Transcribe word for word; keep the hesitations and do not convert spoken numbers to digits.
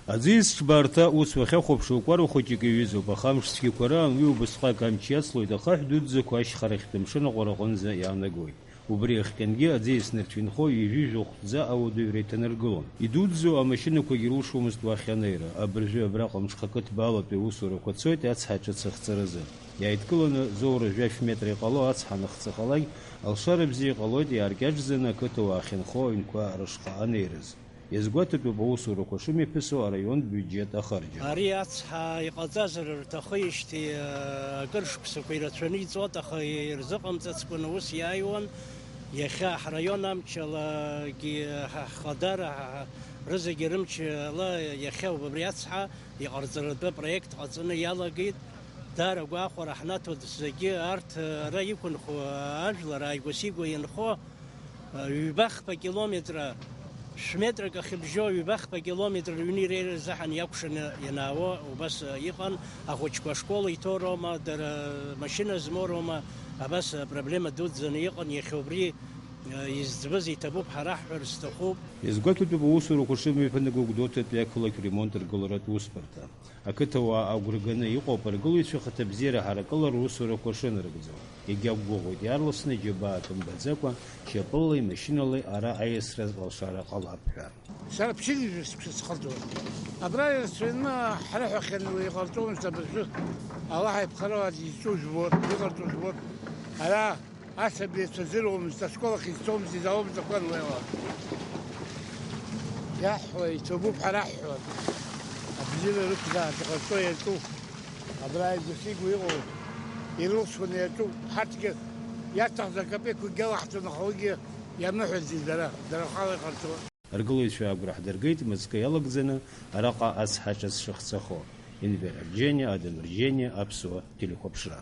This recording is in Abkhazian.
Аӡиас ҿбарҭа ус уахьахәаԥшуа, кәара хәыҷык иҩызоуп, аха амш цәгьақәа раан уи убасҟак амч иацлоит, ахаҳә дуӡӡақәа ашьхарахьтә амшын аҟәара аҟынӡа иаанагоит. Убри иахҟьангьы аӡиас нарцәынхо ҩажәи жәохәтәӡа ауадаҩра иҭанаргылон. Идуӡӡоу амашьынақәагьы ирылшомызт уахь анеира. Абыржәы абраҟа мҽхакы ҭбаалатәи аусурақәа цоит ацҳа ҿыц ахҵаразы. Иааидкыланы зоура жәаф метра иҟало ацҳа аныхҵахалак, алшара бзиа ҟалоит иааркьаҿӡаны ақыҭауаа ахьынхо аҩнқәа рышҟа анеирыз. Иазгәаҭатәуп аусурақәа шымҩаԥысуа араион биуџьет ахырџьара. Ари ацҳа иҟаҵазар рҭахыижьҭеи, акыр шықәсақәа ирацәаны иҵуан, аха ирзыҟамҵацкәаны ус иааиуан. Иахьа ҳраион амчалагьы ҳа-, ҳхадара, ҳа-, ҳа-, рызегьы рымчала иахьа убри ацҳа иҟарҵаратәы апроект ҟаҵаны иалагеит. Даара агәахәара ҳнаҭоит зегьы арҭ, ара иқәынхо ажәлар ааигәа-сигәа инхо, ҩбахԥа километра, шә-метрак ахьыбжьо ҩбахԥа километр ҩны иреира азыҳәан иакәшаны ианаауа убас иҟан. Ахәыҷқәа ашкол иҭоу роума, дара машьына змоу роума, абас апроблема дуӡӡаны иҟан. Иахьа убри изӡбыз иҭабуп, ҳара ҳҳәар сҭахуп. Иазгәаҭатәуп аусурақәа шымҩаԥнаго Гәдоуҭатәи ақалақь ремонт ргыларатә усбарҭа. Ақыҭауаа агәра ганы иҟоуп аргылаҩцәа хаҭабзиара ҳаракыла русурақәа шынарыгӡо. Иагьақәгәыӷуеит иаарласны џьабаа кымбаӡакәа, шьапыла, имашьынала ара аиасра алшара ҟалап ҳәа. Сара ԥшьынҩажәа шықәса сҟалҵон. Абра ирацәаҩны ҳрыҳәахьан, уи иҟарҵомызт абыржәы. Аллаҳ иԥхарала изҿу жәбоит, иҟарҵо жәбоит. Ара асабицәа зыруамызт, ашкол ахь изцомызт, изаауамызт, акәын уи ала. Иаҳҳәо иҭабуп ҳәа раҳҳәон. Абзиара рықәзааит, иҟарҵо иаҿуп. Абра игәы-сигәы иҟоу, ирылшоны иаҿуп. Ҳарҭгьы иаҭахыз акапеиқәагьы алаҳҵон, аха уигьы иамыҳәаӡеит дара, дара рхала иҟарҵо. Аргылаҩцәа агәра ҳдыргеит мызкы иалагӡаны араҟа ацҳа ҿыц шыхҵахо. Енвер Арџьениа, Адам Арџьениа, Аԥсуа телехәаԥшра.